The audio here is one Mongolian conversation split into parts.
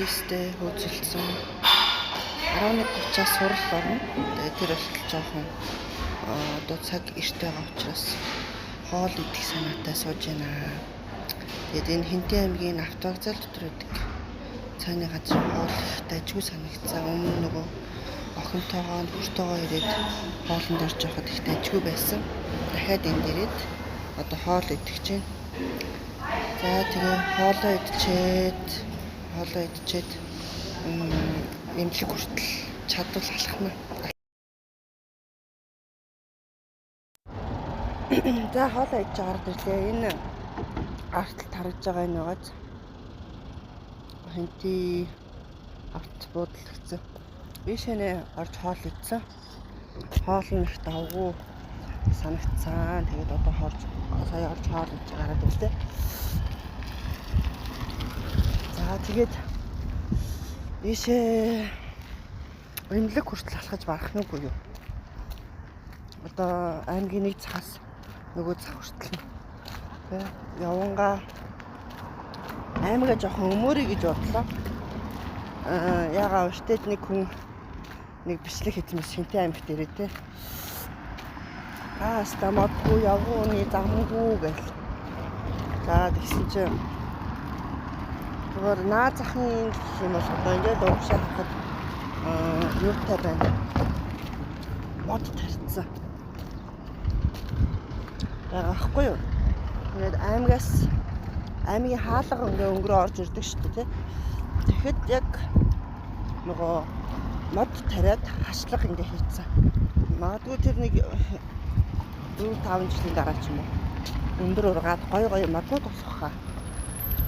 Сервистэй хөөцөлдсөн. 11:30-аас сурал орно. Тэгээд тэр болтол жоохон одоо цаг эрт байгаа учраас хоол идэх санаатай сууж байна. Тэгээд энэ Хэнтийн аймгийн автовокзал дотор байдаг цайны газар хоол их дажгүй санагдсан. Өмнө нөгөө охинтойгоо нөхөртөөгөө ирээд хоолнд орж явахад их дажгүй байсан. Дахиад энд ирээд одоо хоол идэх чинь. За, тэгээ хоолоо идчихэд Эмнэлэг хүртэл чадвал алхана. За, хоолоо идэж гараад ирлээ. Энэ ард талд харагдж байгаа энэ байгааз Хэнти авто буудлын гэсэн. Ийшээ орж хоол идсэн. Хоол нь их давгүй санагдсан. Тэгээд одоо хоолж сая орж хоол идэж гараад ирлээ. За, тэгээд ийшээ Эмнэлэг хүртэл алхаж барах нь үгүй юу? Одоо аймгийн нэг цахаас нөгөө цах хүртэл нь. Тэ, явангаа аймгаа жоохон өмөөрэй гэж бодлоо. Аа, ягаа уртад нэг хүн нэг бичлэг хийсэн Хэнтийн аймагт ирээ те. Аа, ста модгүй явгууны замгүй гэл. За, тэгсэн чинь зүгээр наа захын гэх юм бол одоо ингээд урагшаа харахад аа, юутай байна. Мод тарьсан. Байгаа хгүй юу? Ингээд аймагаас аймгийн хаалга ингээ өнгөрөө орж ирдэг шүү дээ, тий. Тэгэхэд яг нөгөө мод тариад хашлага ингээ хийцэн. Магадгүй тэр нэг 4 5 жилийн дараа ч юм уу өндөр ургаад гоё гоё моднууд болох хаа.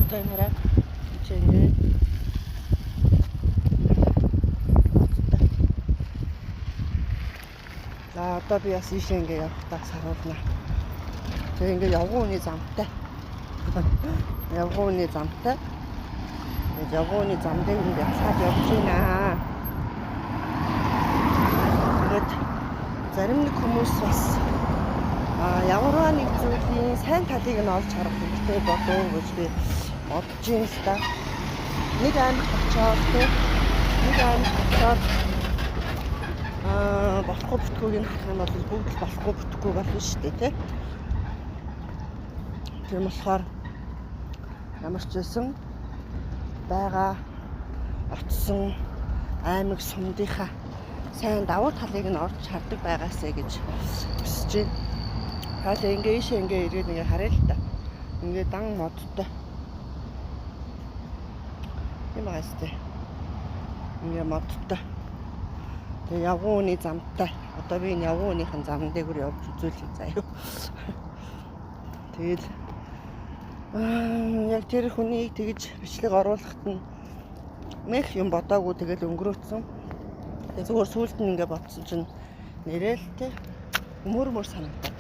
Одоо энэ хараа чи ингээд модтой. За, одоо би бас ийшээ ингээ явахдаа саруулна. Тэгээ ингээ явган үний замтай. Явган үний замтай. Тэгээд явган үний зам дээр ингээ алхаад явж байна. Тэгээд зарим нэг хүмүүс бас ямарваа нэг зүйлийн сайн талыг нь олж харах хэрэгтэй болов гэж би бодож байна л да. Нэг аймагт очиод те, нэг аймагт очиод болохгүй бүтгүүг нь харах юм бол бүгд л болохгүй бүтггүй болно шүү дээ, те. Тийм болохоор ямар ч байсан байгаа очсон аймаг сумдынхаа сайн давуу талыг нь олж хардаг байгаасай гэж хүсэж байна. Хаалаа ингээ ийшээ ингээ эргээд ингээ харъя л та. Ингээ дан модтой. Тийм байгаа сте. Ингээ модтой. Тэгээ явган үний замтай. Одоо би энэ явган үнийхэн зам дээгүүр явж үзүүлье заяа. Тэгэл яг тэр хүнийг тэгж бичлэг оруулахад нь мэх юм бодоогүй тэгэл өнгөрөөцсөн. Тэгээ зүгээр сүулт нь ингээ бодсон чинь нэрэл те өмөр мөр санагдаад.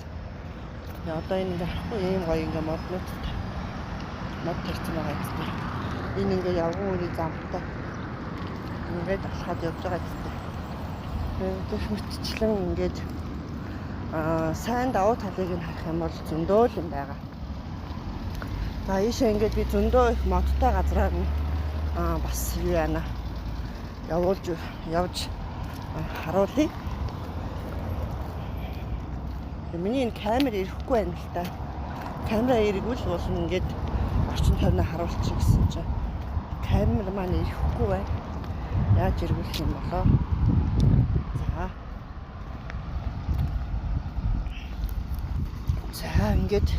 Тэгээ одоо энэ ингээ харахгүй ийм гоё ингээ моднуудтай. Мод тарьсан байгаа юм тийм. Энэ ингээ явган үний замтай. Ингээд алхаад явж байгаа юм тийм. Гэх мэтчлэн ингээд сайн давуу талыг нь харах юм бол зөндөө л юм байгаа. За, ийшээ ингээд би зөндөө их модтой газраар нь бас юу яана явуулж явж харуулъя. Миний энэ камер ирэхгүй байна л та. Камера эргүүл бол ингээд орчин тойрноо харуулчих гэсэн чинь камер маань ирэхгүй байна. Яаж эргүүлэх юм болоо? За. За, ингээд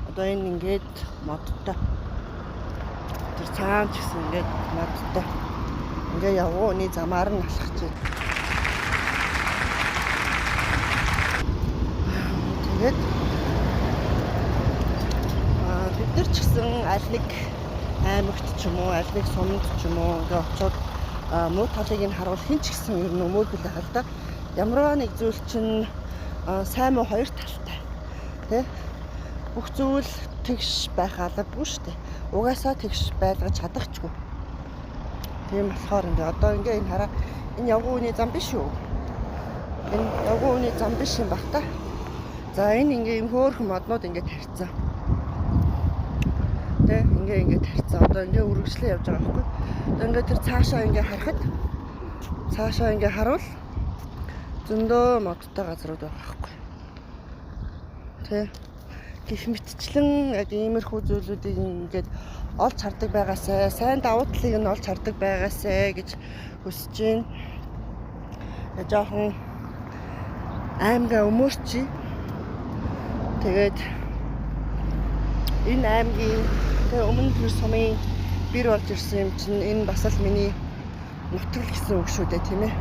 одоо энэ ингээд модтой. Тэр цаана ч гэсэн ингээд модтой. Ингээ явгууны замаар нь алхаж байна. Тэгээд бид нар ч гэсэн аль нэг аймагт ч юм уу, аль нэг сумд ч юм уу ингээ очиод муу талыг нь харуул хэн ч гэсэн ер нь өмөөрхөл байгаа л да. Ямарваа нэг зүйл чинь сайн муу хоёр талтай. Тэ? Бүх зүйл тэгш байх албагүй шүү дээ. Угаасаа тэгш байлгаж чадахчгүй. Тийм болохоор ингээ одоо ингээ энэ хараа, энэ явган үний зам биш үү? Энэ явган үний зам биш юм бах та. За, энэ ингээ юм хөөрхөн моднууд ингээ тарьцсан. Тэ, ингээ ингээ тарьцсан. Одоо ингээ үргэлжлээ явж байгаа байхгүй. Одоо ингээ тэр цаашаа ингээ харахад цаашаа ингээ харуул зөндөө модтой газрууд байгаа байхгүй. Тэ. Гэх мэтчлэн яг иймэрхүү зүйлүүдийг ингээд олж хардаг байгаасай, сайн давуу талыг нь олж хардаг байгаасай гэж хүсэж байна. Жоохон аймгаа өмөрчий. Тэгээд энэ аймгийн тэгээ өмнө тэр сумын бэр болж ирсэн юм чинь энэ бас л миний нутгал гэсэн үг шүү дээ, тийм ээ.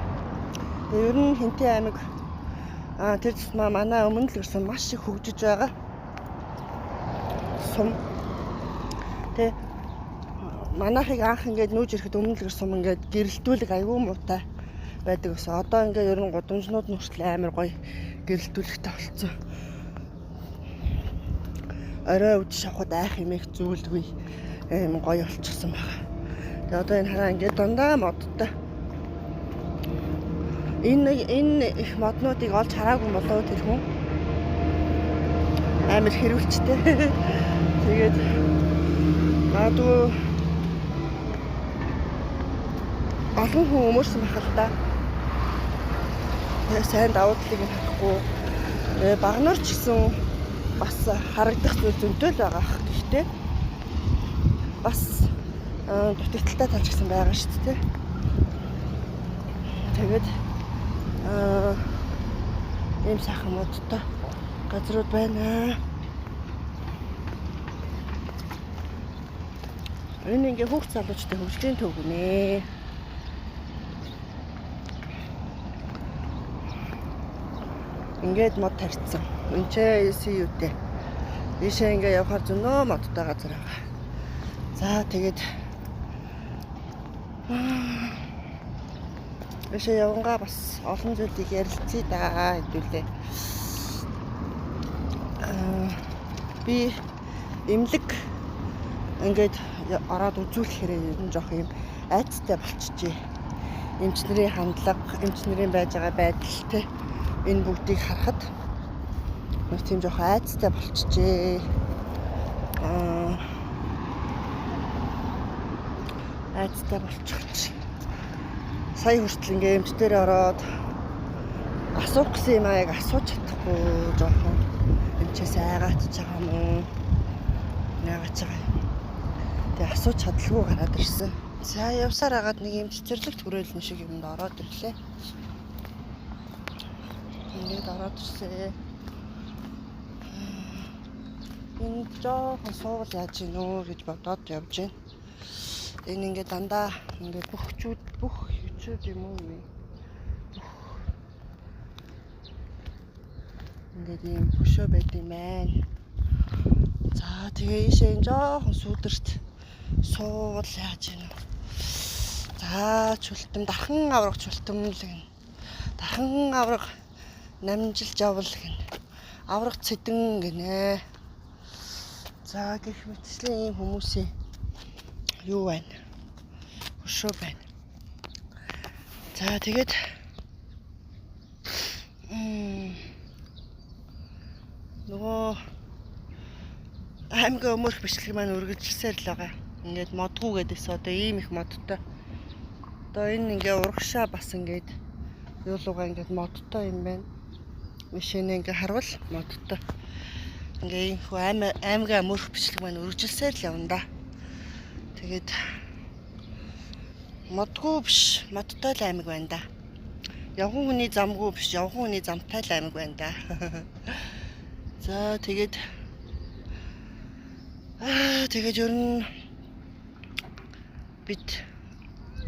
Тэгээ ер нь Хэнтийн аймаг тэр тусмаа манай өмнө л ирсэн маш их хөгжиж байгаа сум. Тэ манайхыг анх ингээд нүүж ирэхэд өмнө л ирсэн сум ингээд гэрэлтүүлэг айгүй муутай байдаг гэсэн. Одоо ингээд ер нь гудамжнууд нь хүртэл амар гоё гэрэлтүүлэгтэй болцсон. Орой үдш шавхад айх юм их зүйлгүй юм гоё болчихсон байгаа. Тэгээ одоо энэ хараа ингээд дандаа модтой. Энэ их моднуудыг олж хараагүй болов тэр хүн амар хэрүүлчтэй. Тэгээд магадгүй олон хүн өмөрсөн байх л та. Тэгээ сайн давуу талыг нь харахгүй. Тэгээ багнаар ч гэсэн бас харагдах зүйл зөнтөл байгаа ах. Гэхдээ бас дутагдaltaй тал ч гэсэн байгаа шүү дээ. Тэгээд ийм сайхан модтой газрууд байна. Энэ ингээ хүүхд залуучдын хөгжлийн төв гинэ. Ингээд мод тарьсан. Энд ч ICU-тэй. Ийшээ ингээ явхаар зөнөө модтой газар байгаа. За тэгээд ийшээ явангаа бас олон зүйлийг ярилцъя да хэдүүлээ. Би эмнэлэг ингээд ороод үзүүлэхээр ер нь жоох юм айцтай болчихжээ. Эмч нарын хандлага, эмч нарын байж байгаа байдал те энэ бүгдийг харахад нэг тийм жоох айцтай болчихжээ. Айцтай болчихч. Сая хүртэл ингээ эмч дээр ороод асуух гэсэн юм аа яг асууж чадахгүй жоохон эмчээс айгаатж байгаа юм уу? Яагаад байгаа юм? Тэгээ асууж чадалгүй гараад ирсэн. За явсаар агаад нэг юм цэцэрлэг түрээлэн шиг юмд ороод ирлээ. Ингээд ороод ирсэн. Энэ жоохон суувал яаж гинөө гэж бодоод явж байна. Энэ ингээд дандаа ингээд бүх хөвчүүд юм уу вэ? Ингээд ийм хөшөө байд юм байна. За тэгээ ийшээ энэ жоохон сүдэрт суувал яаж гинөө. За чултам дархан авраг чултам л гин. Дархан авраг намжилж явал гин. Авраг цэдэн гинэ. За гэх мэтчлэн ийм хүмүүсийн юу байна? Хөшөө байна. За тэгээд нөгөө аймгийн өмөрх бичлэг маань үргэлжилсээр л байгаа. Ингээд модгүй гэдээсээ одоо ийм их модтой. Одоо энэ ингээ урагшаа бас ингээд юулуугаа ингээд модтой юм байна. Мишэнэ ингээ харвал модтой. Ингээ ийхүү аймгийн өмөрх бичлэг маань үргэлжилсээр л явна да. Тэгээд модгүй биш, модтой л аймаг байна да. Явган хүний замгүй биш, явган хүний замтай л аймаг байна да. За тэгээд тэгээд ер нь бид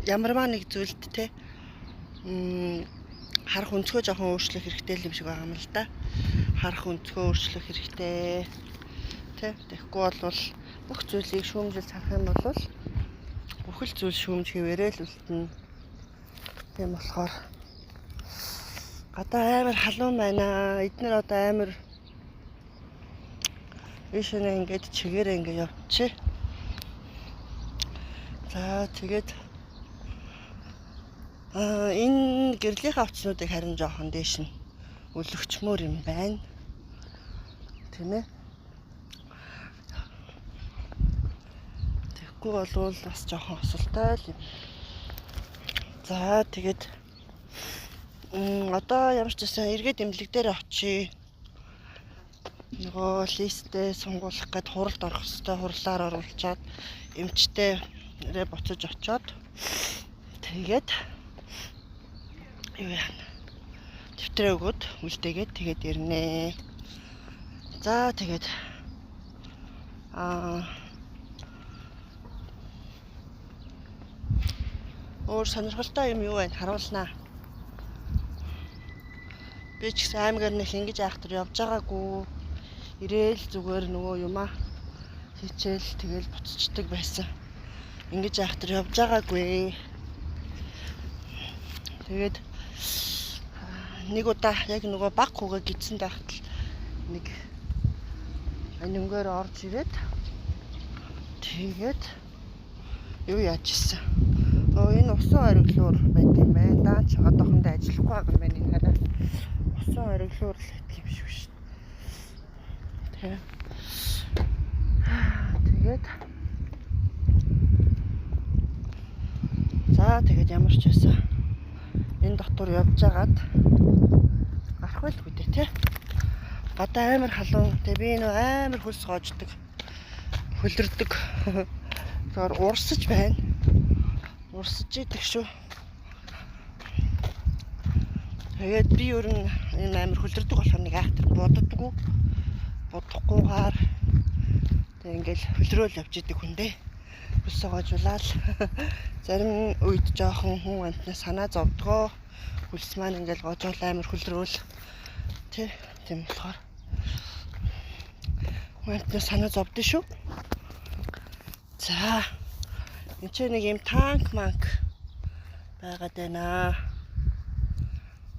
ямарваа нэг зүйлд те харах өнцгөө жоохон өөрчлөх хэрэгтэй юм шиг байгаа юм л да. Харах өнцгөө өөрчлөх хэрэгтэй. Тэ тэгэхгүй бол бүх зүйлийг шүүмжилж харах юм бол бүхэл зүйл шүүмж хэвээрээ л үлдэнэ. Тийм болохоор гадаа амар халуун байна. Эднэр одоо амар ийшээ ингээд чигээрээ ингээд явчих. За тэгээд энэ гэрлийнхээ авцнуудыг харин жоохон дээш нь өлөгчмөр юм байна. Тийм ээ. Тэгэхгүй болвол бас жоохон осолтой л юм. За тэгээд одоо ямар ч байсан эргээд эмнэлэг дээр очие. Нөгөө листээ сунгуулах гээд хуралд орох хэвээр хурлаар оруулчаад эмчтэй буцаж очоод тэгээд юу яана. Дэвтрээ өгөөд үлдээгээд тэгээд ирнэ. За тэгээд өөр сонирхолтой юм юу байна харуулнаа. Би ч гэсэн аймгаар нэг ингэж айхтар явж байгаагүй. Ирээл зүгээр нөгөө юмаа хичээл тэгэл буцчдаг байсан. Ингэж айхтар явж байгаагүй. Тэгээд нэг удаа яг нөгөө баг хүүгээ гидсэн байхад л нэг анингээр орж ирээд тэгээд юу яаж исэн. Энэ усан ориглуур байт юм байна. Даач одоохондоо ажиллахгүй байгаа юм байна энэ хараа. Усан ориглуур л хэт юм шиг шүү дээ. Тэгээд за тэгээд ямар ч байсан энэ дотор явж агаад гарах байлгүй дээ тий. Гадаа амар халуун. Тэгээ би нөө амар хөлс гоождог. Хөлөрдөг. Тэгэхээр урсаж байна. Урсаж идэг шүү. Тэгээд би ер нь энэ амар хөлөрдөг болохоор нэг айхтар буддаггүй. Будахгүйгээр тэг ингээл хөлрөөл явж идэг хүн дээ. Хөлсөө гоожуулаад зарим үед жоохон хүн амтнаас санаа зовдгоо. Хөлс маань ингээл гожоол амар хөлрөөл тий. Тийм болохоор хүн амтнаас санаа зовдсон шүү. За энэ ч нэг юм танк манк байгаад байна.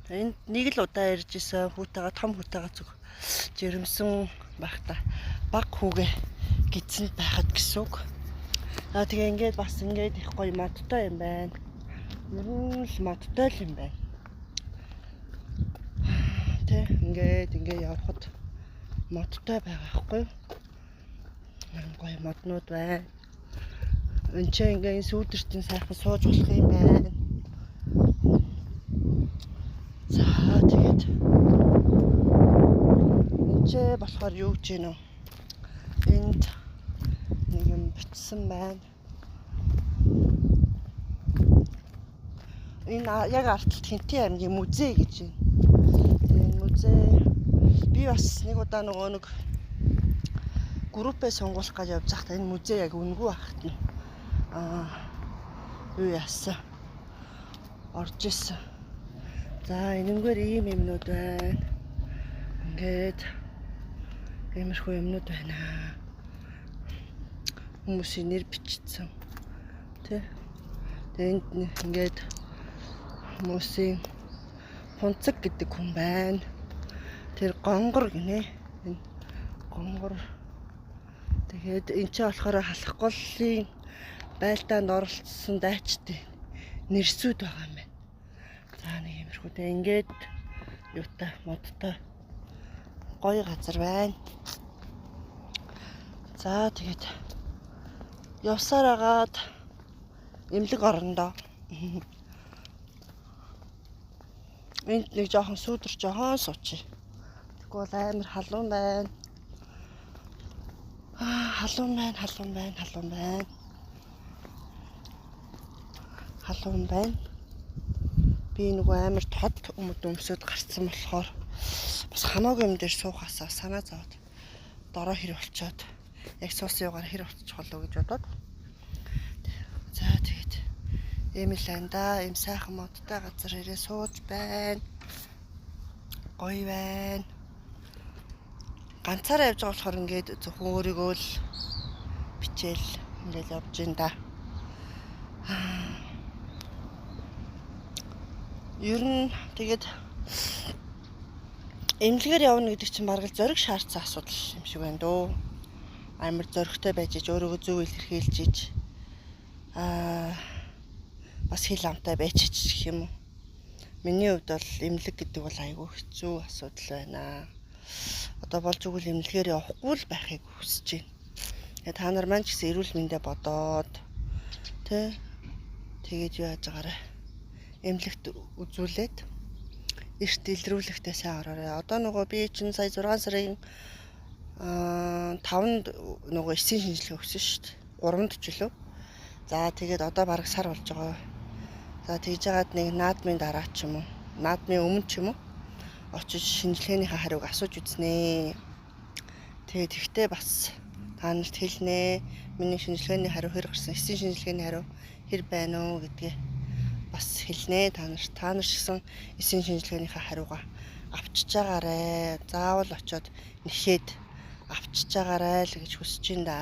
Энд нэг л удаа ирж исэн хүүтэйгээ том хүүтэйгээ зүг жирэмсэн байхдаа баг хүүгээ гидсэнд байхад гэсэн үг. Аа тэгээ ингээд бас ингээд их гоё модтой юм байна. Ер нь л модтой л юм байна. Тэ ингээд ингээд явхад модтой байгаа байхгүй юу? Гоё моднууд байна. Энд ч ингээ энэ сүүдэртэн сайхан сууж болох юм байна. За тэгээд энэ ч болохоор юу гэж гэнэ вэ? Энд нэг юм бичсэн байна. Энэ яг арталт Хэнтийн аймгийн музей гэж байна. Энэ музей би бас нэг удаа нөгөө нэг группээ сонгуулах гэж явж байхдаа энэ музей яг үнэгүй байхад нь юу яасан орж исэн. За энэнгээр ийм юмнууд байна. Ингээд иймэрхүү юмнууд байна. Хүмүүсийн нэр бичсэн. Тэ. Тэгээ энд ингээд хүмүүсийн Хунцаг гэдэг хүн байна. Тэр гонгор гинэ. Энэ гонгор. Тэгээд энэ ч болохоор Халахголын байлдаанд оролцсон дайчдын нэрсүүд байгаа юм байна. За нэг иймэрхүү тэ ингээд юутай модтой гоё газар байна. За тэгээд явсаар агаад эмнэлэг орондоо. Энд нэг жоохон сүүдэр жоохон суучи. Тэгвэл бол амар халуун байна. Халуун байна, халуун байна, халуун байна. Халуун байна. Би нөгөө амар тод өмд өмсөд гарцсан болохоор бас хамаагүй юм дээр суухаасаа санаа зовоод дороо хэр болчоод яг суусан юугаар хэр болчих болов гэж бодоод. За тэгээд ийм л байна да. Ийм сайхан модтой газар ирээ сууж байна. Гоё байна. Ганцаараа явж байгаа болохоор ингээд зөвхөн өөрийгөө л бичээл ингээд явж ин да. Ер нь тэгээд эмнэлгээр явна гэдэг чинь бараг л зориг шаардсан асуудал юм шиг байна дөө. Амар зоригтой байж иж өөрийгөө зөв илэрхийлж иж бас хил амтай байж ич гэх юм уу. Миний хувьд бол эмнэлэг гэдэг бол айгүй хэцүү асуудал байна. Одоо болж өгвөл эмнэлгээр явахгүй л байхыг хүсэж байна. Тэгээ та нар маань ч гэсэн эрүүл мэндэ бодоод тэ тэгээд юу яаж байгаарэ эмнэлэгт үзүүлээд эрт илрүүлэхдээ сайн ороорой. Одоо нөгөө би чинь сая 6 сарын 5-нд нөгөө эсийн шинжилгээ өгсөн шүү дээ. 3-нд ч үлээ. За тэгээд одоо бараг сар болж байгаа. За тэгж жагаад нэг наадмын дараа ч юм уу, наадмын өмнө ч юм уу очиж шинжилгээнийхээ хариуг асууж үзнэ. Тэгээд тэгтээ бас та нарт хэлнэ. Миний шинжилгээний хариу хэр гарсан, эсийн шинжилгээний хариу хэр байна уу гэдгээ бас хэлнэ. Та нар та нар шигсэн эсийн шинжилгээнийхээ хариугаа авчиж байгаарэ. Заавал очиод нэхэд авчиж байгаарэ л гэж хүсэж байна да.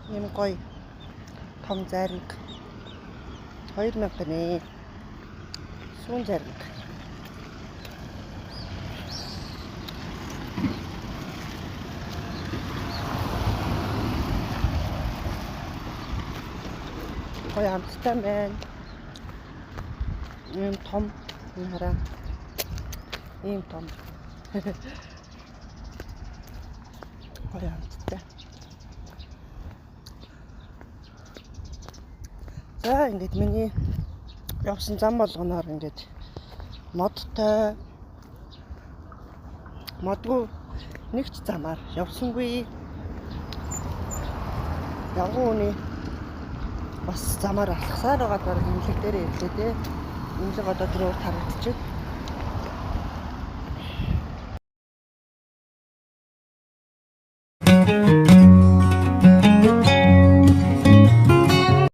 Ийм гоё том зайрмаг 2000 гинэ. Сүүн зайрмаг. Гоё амттай байна. Ийм том энэ хараа. Ийм том. Гоё амттай. За ингээд миний явсан зам болгоноор ингээд модтой модгүй нэг ч замаар явсангүй. Явган үний бас замаар алхасаар байгаа баг имлэг дээр ирлээ дээ. Имлэг одоо тэр урт харагдчихэв.